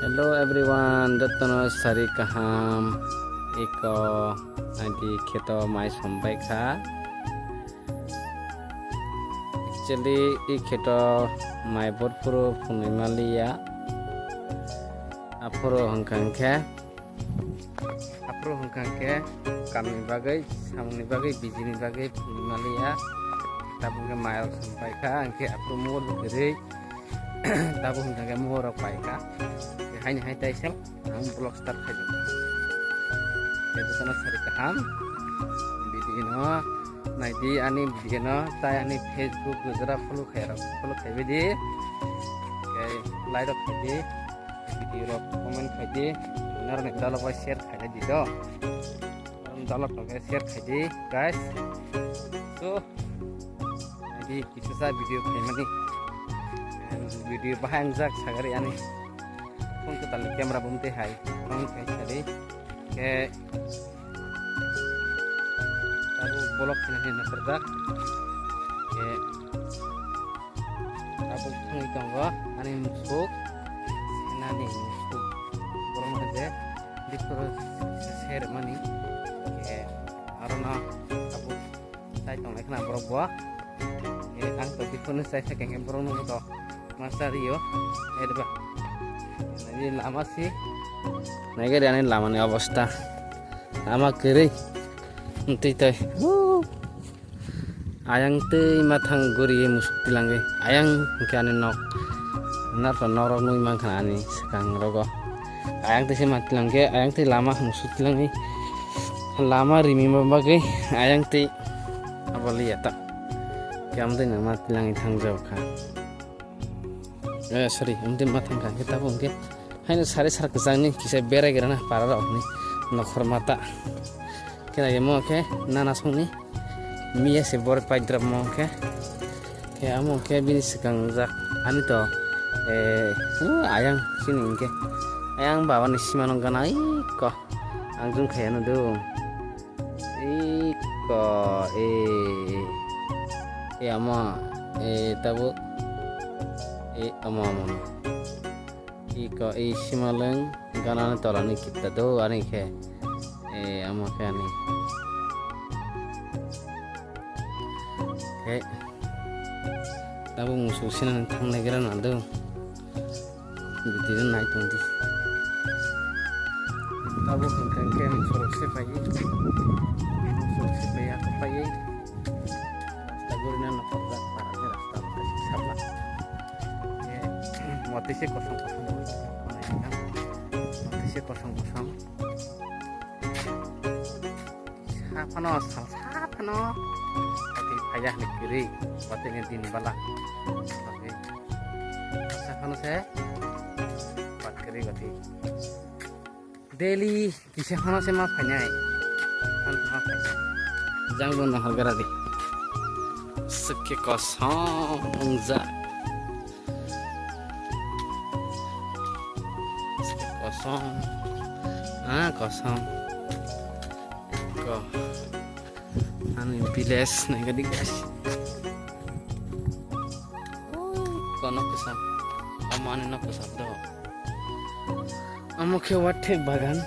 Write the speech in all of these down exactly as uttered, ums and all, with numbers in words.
Hello everyone, jotono sari kaham. Iko adi kheto mai sombai kha. Actually, i kheto mai borphuru phunui maliya. Aphuru hwnkha hwnkhe, aphuru hwnkha hwnkhe kamni bagwi, samungni bagwi, bijini bagwi phunui maliya. Tabuk hwnkhe mai rok sombai kha, hwnkhe aphuru mobile bo kwrwi. Tabuk hwnkha khe mohor rok pai kha. Haini hai tai sel ang vlog start khai. Khe jotono sari kaham. Video no naidi ani video no tai ani Facebook gujra follow khai rok follow khai bidi. Khe like rok khai di. Video rok comment khai di. Narni dalo bai share khai di do. Dalo rok share khai di guys. So Adi kisa sa video khaimani. Video bahai ang jak sagari ani. Phone kwtal ni camera bumte hai. Phone khai sari. Ke tabu bolok khina ni nakarjak. Ke tabu thangwi tongo ani musuk. Nani musuk. Borok no je dipro ser mani. Ke aro no tabu Chai tonglai khna borok bo. Eh, ang to biphone chai kha khe borok no to ma cha rio. Eh, ba. Ani lama si. Naigari ani lama ni obostha. Lama kwrwi. Twi twi. Woo. Ayang twi mathang guri musuk tilangwi. Ayang hwnkhe ani nok. Narwkha norok nui mankha ani swkang rogo. Ayang twi se ma tilangkhe, ayang twi lama musuk tilangwi. Lama rimi ma bagwi ayang twi abo liya ta. Khe amtwi nang ma tilangwi thang jao kha. Eh, sorry, amtwi ma thang kha khe tabuk hwnkhe. Haino sari sar kwchangni kisa berai gra na para rok ni nokhor mata. Khe nai mo khe nana songni. Miya se bor paidrop mo khe. Khe amo khe bini swkang jak ani to, eh, uh, ayang sini hwnkhe. Ayang baba ni sima no gana iko. Ang jung khaya no do. Iko, eh, eh, amo, eh, tabu, eh, amo, amo, amo. Iko, eh, simalwng gana ni tola ni kitta do ani khe. Eh, amo khe ani. Khe. Tabuk musuk sinani thangnai gra nang do. Bidi nai tong di. Tabuk hwnkha khe musuk se pai. Musuk se pai ya pai. Rasta guri na nokor jak para ni rasta hwnkha se sabla. Khe motwi se kosong kosong. Motwi se kosong kosong. Saphano sal saphano. Ati phaya hini kiri. Watini din bala. Saphano se. Pat kiri wati. Daily kisa phano se ma phainai. Phano ma phainai. Jang bo nahar gara di. Seke kosong ja. Kosong. Ah, kosong. Ko. Ani village nai gadi guys. Ko nok kosong. Amani nok kosong do. Amo khe wathek bagan.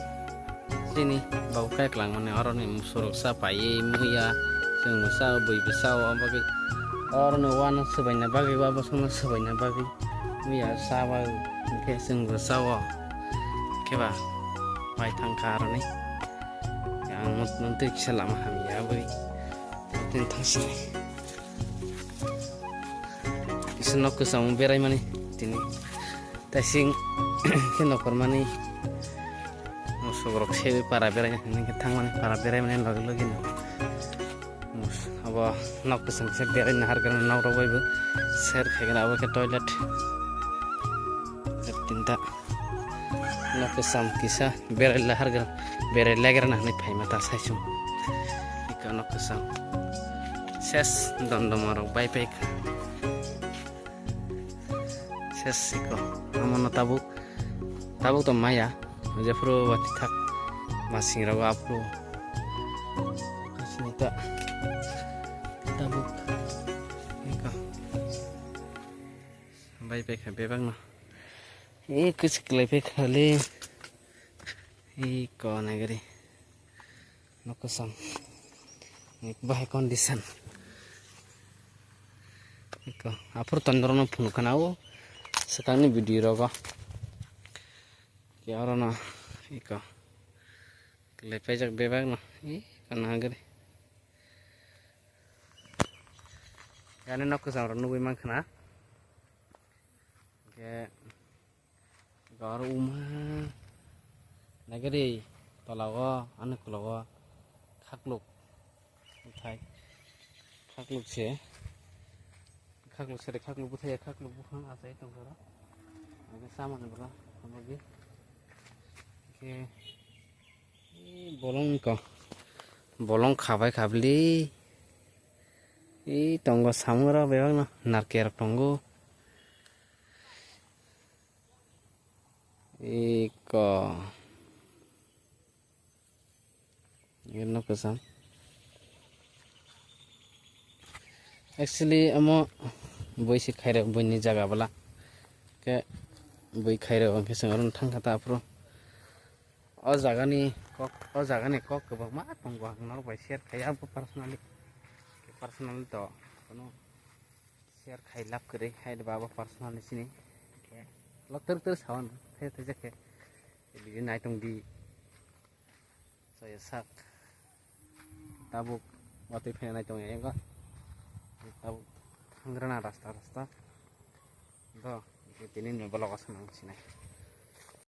Chini bau kaiklangmani oroni musurok sa paiwi muya, chwng bo sao, bwi bo sao, o bagwi oroni uano swbaina bagwi, uabosongno swbaina bagwi muya sa ba hwnkhe chwng bo sao. Khe ba pai thangkha aroni. Ang mut-, mutwi kisa lama hamya aboni. Mutwi thangsinai. Kisa nok kwchangma beraimani tini. Taising khe nokormani musukrok sewi para berai hwnwi khe thangmani, para beraimani logi logi no mus-, abo nok kwchang kisa berai naharkhe nok rok bai bo ser khaikhe abo khe toilet. Toilet tinta. Nok kwcham kisa berai laharkhe berai lagra na hwnwi phaima ta saisung. Iko nok kwcham. Ses dondoma rok bai pai kha. Ses iko, amo no tabuk, tabuk to maya, jephuru wati thak, masing rogo aphuru. Kasini ta, tabuk, iko. Bai bai kha bebak no. E kuch klai pe khali. E ko nagari. Nokusam. Bahai condition. Iko. Aphur tondoro no phunu khana o. Swkangni video rogo. Ke oro no. Iko. Klai paijak bebak no. E ko nagari. Yani nokusam ro nugui mankhana. Ke Gor uma nagari tola o, ani kulo o khakluk, bwthai khakluk se, khakluk sere khakluk bwthai, khakluk buphang achai tongkha ro. Age samani bwla hamjagwi. Khe bolong ko, bolong khabai khabli. I tongo samung rok bebak no narke rok tongo. Iko. Ino kwcham. Actually, amo bui si khairok, buini jaga bwla. Khe bui khairok, hwnkhe chwng oro thangkha ta aphuru. O jagani kok, o jagani kok kwbangma tongo, ang norok bai share khai, abo personally, personally to, kono share khai lab kwrwi, hai ba abo personally sini. Khe lo twrwk twrwk sawan, thai thai khe video nai tong di. Saya sak. Tabuk watwi phai nai tong yang. Tabuk thangrana rasta rasta. Do, tini ni vlog aswk nang sinai.